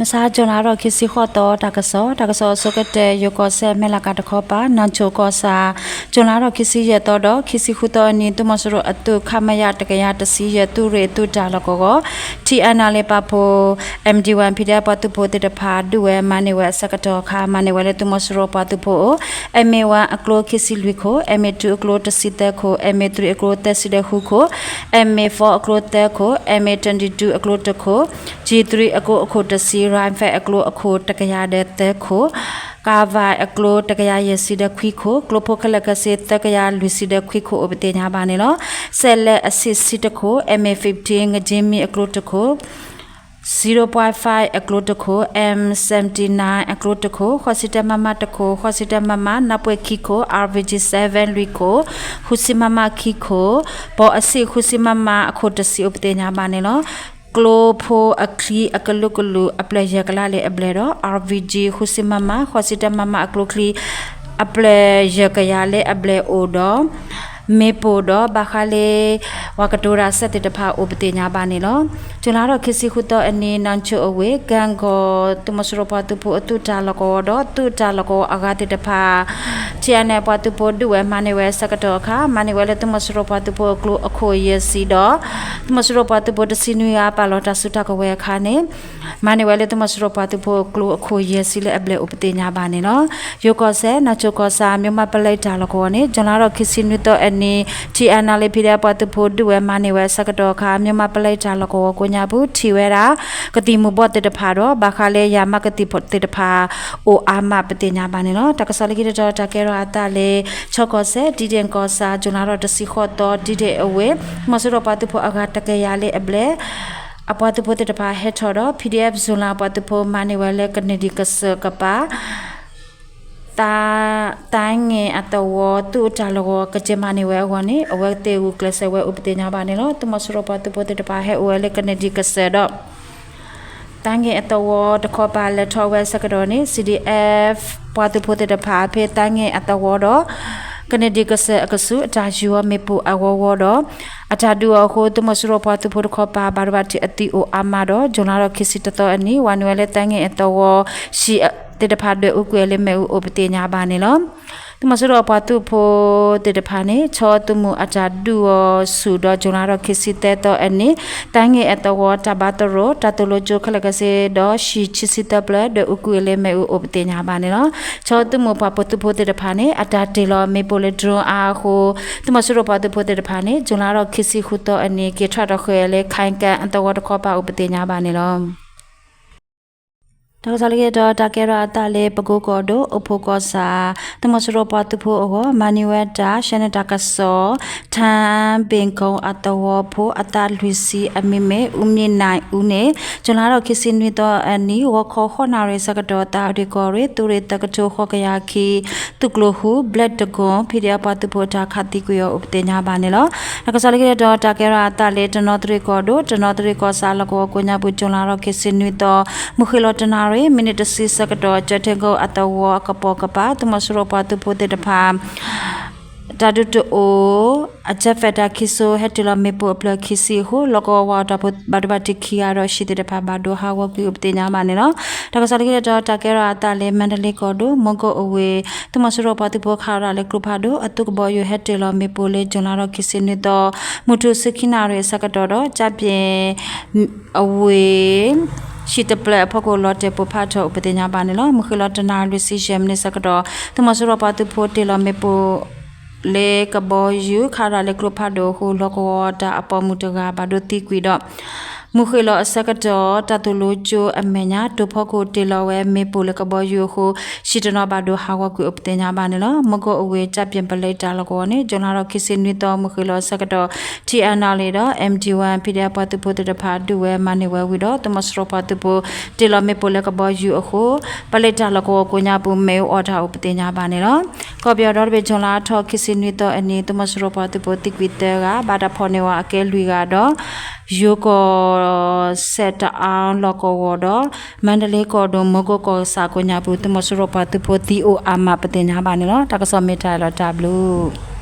မဆါ ကၠူၤလါထီၣ်ခံဆံဃိးသီ တၢ်ကစီၣ်, တၢ်ကစီၣ်အဆိကတၢၢ် ယိၤကီၢ်စဲၣ် မဲၢ်လးကးတခီပၤ နၢ်ဆိၣ်ကီၢ်ဆၣ်, ကၠူၤလါထီၣ်ခံဆံယဲၢ်သီဒီး ခံဆံဃုသီအနံၤ သုးမီၤစိရိၤအသုး ခမရ တကယၤတဆံယဲၢ် သုးရ့ၣ်အသုးတၢ်လီၢ်ကဝီၤ ထံအနလ့ပာ်ဖှိၣ် MD one PDF ပှၤသုးဖိသ့ၣ်တဖၣ် ဒုးဝဲမၤန့ၢ်ဝဲအဆၢကတီၢ်အခါ မၤန့ၢ်ဝဲလၢသုးမီၤစိရိၤပှၤသုးဖိအအိၣ် MA one အကျိခံဆံလွံၢ်ခိၣ်, MA two အကျိတဆံသၢခိၣ်, MA three အကျိသၢဆံဒီးဃုခိၣ်, MA four အကျိသၢခိၣ်, MA twenty two အကျိတခိၣ်, G three အကျိအခိၣ်တဆံ, rifle အကျိအခိၣ်တကယၤဒီးသၢခိၣ်, carbine အကျိတကယၤယဲၢ်ဆံဒီးခွံခိၣ်, ကျိဖိခဲလၢာ်ခဲဆ့သၢကယၤလွံၢ်ဆံဒီးခွံခိၣ်အိၣ်ပသ့ၣ်ညါဘၣ်န့ၣ်လီၤ. စဲးလဲအဆံးဆံတခိၣ်, MA fifteen ငကၠ့မံအကျိတခိၣ်, zero point five အကျိတခိၣ်, M seventy nine အကျိတခိၣ်, ဃိးဆံတၢ MM တခိၣ်, ဃိးဆံတၢ MM နၢ်ပှဲၤခံခိၣ်, RPG seven လွံၢ်ခိၣ်, ဃုဆံ MM ခံခိၣ်, ဘီအဆံး ဃုဆံ MM အခိၣ်တဆံအိၣ်ပသ့ၣ်ညါဘၣ်န့ၣ်လီၤ. ကျိဖိအချံအကလုာ်ကလုာ်အပျဲၢ်ယဲၢ်ကလးလၢအဘျဲၣ်ဒီး RPG ဃုဆံ MM ဃိးဆံတၢ MM အကျိချံ အပျဲၢ်ယဲၢ်ကယၤလၢအဘျဲၣ်အိၣ်ဒီး မ့ၣ်ပိၢ်ဒီးဘၣ်ဃးလၢ ပှၤကတိၤတၢ်စဲးသ့ၣ်တဖၣ်အိၣ်ပသ့ၣ်ညါဘၣ်န့ၣ်လီၤ. ကၠူၤလါထီၣ်ခံဆံဃုသီအနံၤ နၢ်ဆိၣ်အဝ့ၢ် ကၢၣ်ကီၢ် သုးမီၤစိရိၤပှၤသုးဖိအသုးတၢ်လီၢ်ကဝီၤဒီး သုးတၢ်လီၢ်ကဝီၤအဂၤသ့ၣ်တဖၣ် ထံအနပှၤသုးဖိဒုးဝဲမၤန့ၢ်ဝဲအဆၢကတီၢ်အခါ မၤန့ၢ်ဝဲလၢသုးမီၤစိရိၤပှၤသုးဖိအကျိအခိၣ်ယဲၢ်ဆံဒီး သုးမီၤစိရိၤပှၤသုးဖိတဆံနွံဂၤ ပာ်လီၤတၢ်စုတၢ်ကဝဲၤအခါန့ၣ် မၤန့ၢ်ဝဲလၢသုးမီၤစိရိၤပှၤသုးဖိအကျိအခိၣ်ယဲၢ်ဆံလၢအဘျဲၣ်အိၣ်ပသ့ၣ်ညါဘၣ်န့ၣ်လီၤ. ယိၤကီၢ်စဲၣ် နၢ်ဆိၣ်ကီၢ်ဆၣ် မိၢ်မးပလဲတၢ်လီၢ်ကဝီၤန့ၣ် ကၠူၤလါထီၣ်ခံဆံနွံသီအနံၤ ထံအနလ့ PDF ပှၤသုးဖိဒုးဝဲမၤန့ၢ်ဝဲအဆၢကတီၢ်အခါ မိၢ်မးပလဲတၢ်လီၢ်ကဝီၤကိးညါပူၤ ထံၣ်ဝဲဒၣ် ကသံၣ်မူၤဘှီးသ့ၣ်တဖၣ်ဒီး ဘၣ်ဃးလၢယၤမးကသံၣ်သ့ၣ်တဖၣ် အိၣ်အါမးပသ့ၣ်ညါဘၣ်န့ၣ်လီၤ. တၢ်ကစီၣ်လၢခံတတီၤ တၢ်ကဲထီၣ်အသးလၢ ခၠီကီၢ်စဲၣ် ဒံဒ့ၣ်ကီၢ်ဆၣ် ကၠူၤလါထီၣ်တဆံဃိးသီ ဒံဒ့ၣ်အဝ့ၢ် သုးမီၤစိရိၤပှၤသုးဖိအဂၤတကယၤလၢအဘျဲၣ် အပှၤသုးဖိသ့ၣ်တဖၣ်ဟဲထီၣ်ဒီး PDF Zoland ပှၤသုးဖိမၤန့ၢ်ဝဲလၢကန့ၢ်ဒံးကစၢၢ်ကပၤ သးငဲၤအသဝီ သုးအတၢ်လီၢ်ကဝီၤ ကကဲမၤန့ၢ်ဝဲအဂီၢ်န့ၣ် အဝဲသ့ၣ်ဂုာ်ကျဲးစၢးဝဲအိၣ်ပသ့ၣ်ညါဘၣ်န့ၣ်လီၤ. သုးမီၤစိရိၤပှၤသုးဖိသ့ၣ်တဖၣ်ဟဲအိၣ်ဝဲလၢကန့ၢ်ဒံးကစၢၢ်ဒီး သးငဲၤအသဝီတခီပၤလဲၤထီၣ်ဝဲအဆၢကတီၢ်န့ၣ် CDF ပှၤသုးဖိသ့ၣ်တဖၣ် ဖဲသးငဲၤအသဝီဒီး ကန့ၢ်ဒံးကစၢၢ်အကဆူး အတၢ်ယူၤအီၤမ့ၣ်ပိၢ်အဂီၢ်ဂီၢ်ဒီး အတၢ်ဒုးအီၤအဃိ သုးမီၤစိရိၤပှၤသုးဖိတခီပၤ ဘၣ်ဒိဘၣ်ထံးအသံအိၣ်အါမးဒီး ကၠူၤလါထီၣ်ခံဆံတသီအနံၤ ဝၤနုာ်ဝဲလၢသးငဲၤအသဝီ ဟံၣ်သ့ၣ်တဖၣ်ဒွဲၣ်အူကွံာ်လၢမ့ၣ်အူအိၣ်ပသ့ၣ်ညါဘၣ်န့ၣ်လီၤ. သုးမီၤစိရိၤအပှၤသုးဖိသ့ၣ်တဖၣ်န့ၣ် ဆီသုးမုၢ်အတၢ်ဒုးအီၤဆူၣ်ဒီး ကၠူၤလါထီၣ်ခံဆံသၢသီအနံၤ သးငဲၤအသဝီ တၢ်ဘါသရိာ် တၢ်သိၣ်လိကၠိခဲလၢာ်ခဲဆ့ဒီး ဟံၣ်ခံဆံသၢဖျၢၣ် ဒွဲၣ်အူကွံာ်လၢမ့ၣ်အူအိၣ်ပသ့ၣ်ညါဘၣ်န့ၣ်လီၤ. ဆီသုးမုၢ်ပှၤသုးဖိသ့ၣ်တဖၣ်န့ၣ် အတၢ်တ့ၢ်လီၤမ့ၣ်ပိၢ်လၢ drone အါအဃိ သုးမီၤစိရိၤပှၤသုးဖိသ့ၣ်တဖၣ်န့ၣ် ကၠူၤလါထီၣ်ခံဆံဃုသီအနံၤ က့ၤထီၣ်ထီၣ်ဃဲၤလၢ ခဲကၣ်အသဝီတခီပၤအိၣ်ပသ့ၣ်ညါဘၣ်န့ၣ်လီၤ. တၢ်ကစီၣ်လၢခံတတီၤ တၢ်ကဲထီၣ်အသးလၢ ပကိကီၢ်ဒိၣ် အိၣ်ဖှိၣ်ကီၢ်ဆၣ် သုးမီၤစိရိၤပှၤသုးဖိအဂီၢ် မၤန့ၢ်ဝဲတၢ် ရှဲန့ၣ်တၢ်ကစီၣ် ထၢဘ့ၣ်ကိအသဝီဖိ အသးလွံၢ်ဆံ အမံၤမ့ၢ် အူမံၣ်နၢၣ်အူန့ၣ် ကၠူၤလါထီၣ်ခံဆံနွံသီအနံၤ ဂီၤခီဃိးနၣ်ရံၣ်ဆၢကတီၢ် သးအုးဒ့ၣ်ကီၢ်ရ့ၣ် သုးရ့ၣ်သၢကထိဃိးကယၤခံ သုးကျိၤဃု ဘျဲၣ်တကိၣ် PDF ပှၤသုးဖိအတၢ်ခးသံကွံာ်အီၤအိၣ်ပသ့ၣ်ညါဘၣ်န့ၣ်လီၤ. တၢ်ကစီၣ်လၢခံတတီၤ တၢ်ကဲထီၣ်အသးလၢ တနီသရံၣ်ကီၢ်ဒိၣ် တနီသရံၣ်ကီၢ်ဆၣ်လီၢ်ကဝီၤကိးညါပူၤ ကၠူၤလါထီၣ်ခံဆံနွံသီ မုၢ်ဃ့ၢ်လီၤတနၣ်ရံၣ် မံးနံးတဆံဆၢကတီၢ် ကၠဲးထ့ကိအသဝီအကပိာ်ကပၤ သုးမီၤစိရိၤပှၤသုးဖိသ့ၣ်တဖၣ် တၢ်ဒုးတအိၣ် အ jet fighter ခံစိ ဟဲတ့ၢ်လီၤမ့ၣ်ပိၢ်အဖျၢၣ်ခံဆံအဃိ လီၢ်ကဝီၤဝၤအတၢ်ဖိဘၣ်ဒိဘၣ်ထံးခံဂၤဒီး ဟံၣ်သ့ၣ်တဖၣ်ဘၣ်ဒိဟးဂီၤကွံာ်အိၣ်ပသ့ၣ်ညါဘၣ်န့ၣ်လီၤ. တၢ်ကစီၣ်လၢခံတတီၤ တၢ်ကဲထီၣ်အသးလၢ မါဒလ့ကီၢ်ဒိၣ် မူကိးအဝ့ၢ် သုးမီၤစိရိၤပှၤသုးဖိခးရၣ်လၢကျိဖးဒိၣ် အသုးကဘီယူၤဟဲတ့ၢ်လီၤမ့ၣ်ပိၢ်လၢ ကၠူၤလါထီၣ်ခံဆံနွံသီ မုၢ်ထူၣ်ဆံခံနၣ်ရံၣ်အဆၢကတီၢ်ဒီး ကၠၣ်ပၠ့ၣ် အဝ့ၢ် ဟံၣ်တဖျၢၣ်အဖီခိၣ်လီၤတဲာ်ပိၢ်ဖးထီၣ်အိၣ်ပသ့ၣ်ညါဘၣ်န့ၣ်လီၤ. မုၢ်ဃ့ၢ်လီၤတနၣ်ရံၣ်လွံၢ်ဆံယဲၢ်မံးနံးဆၢကတီၢ် သုးမီၤစိရိၤပှၤသုးဖိတ့ၢ်လီၤမ့ၣ်ပိၢ်လၢကဘီယူၤ ခးရၣ်လၢကျိဖးဒိၣ်အဃိ လီၢ်ကဝီၤတၢ်အပိာ်မုၣ်တဂၤဘၣ်ဒိသံကွံာ်ဒီး မုၢ်ဃ့ၢ်လီၤအဆၢကတီၢ် တၢ်သိၣ်လိကၠိအမဲာ်ညါ တိာ်ဖီခိၣ်တ့ၢ်လီၤဝဲမ့ၣ်ပိၢ်လၢကဘီယူၤအဃိ ဟံၣ်တနီၤဘၣ်ဒိဟးဂီၤကွံာ်အိၣ်ပသ့ၣ်ညါဘၣ်န့ၣ်လီၤ. မူကိးအဝ့ၢ် ကၠၣ်ပၠ့ၣ်ပလဲတၢ်လီၢ်ကဝီၤန့ၣ် ကၠူၤလါထီၣ်ခံဆံနွံသီ မုၢ်ဃ့ၢ်လီၤအဆၢကတီၢ် ထံအနၣ်လံဒီး MD one PDF ပှၤသုးဖိသ့ၣ်တဖၣ်ဒုးဝဲမၤန့ၢ်ဝဲဝံၤဒီး သုးမီၤစိရိၤပှၤသုးဖိ တ့ၢ်လီၤမ့ၣ်ပိၢ်လၢကဘီယူၤအဃိ ပလဲတၢ်လီၢ်ကဝီၤကိးညါပူၤ မ့ၣ်အူအီၣ်တၢ်အိၣ်ပသ့ၣ်ညါဘၣ်န့ၣ်လီၤ. ကီၢ်ပယီၤဒီတဘ့ၣ် ကၠူၤလါထီၣ်ခံဆံနွံသီအနံၤ သုးမီၤစိရိၤပှၤသုးဖိသံကွံာ်သၢဂၤ ဘၣ်တၢ်ဖီၣ်န့ၢ်ဝဲအကဲလွံၢ်ဂၤဒီး ယိၤကီၢ်စဲၣ်တအါလီၢ်ကဝီၤဒီး မါဒလ့ကီၢ်ဒိၣ် မူကိးကီၢ်ဆၣ်ကိးညါပူၤ သုးမီၤစိရိၤပှၤသုးဖိသံအိၣ်အါမးပသ့ၣ်ညါဘၣ်န့ၣ်လီၤ. တၢ်ကစီၣ်မ့ၢ်တၢ်အံၤလီၤ တၢ်ဘျုး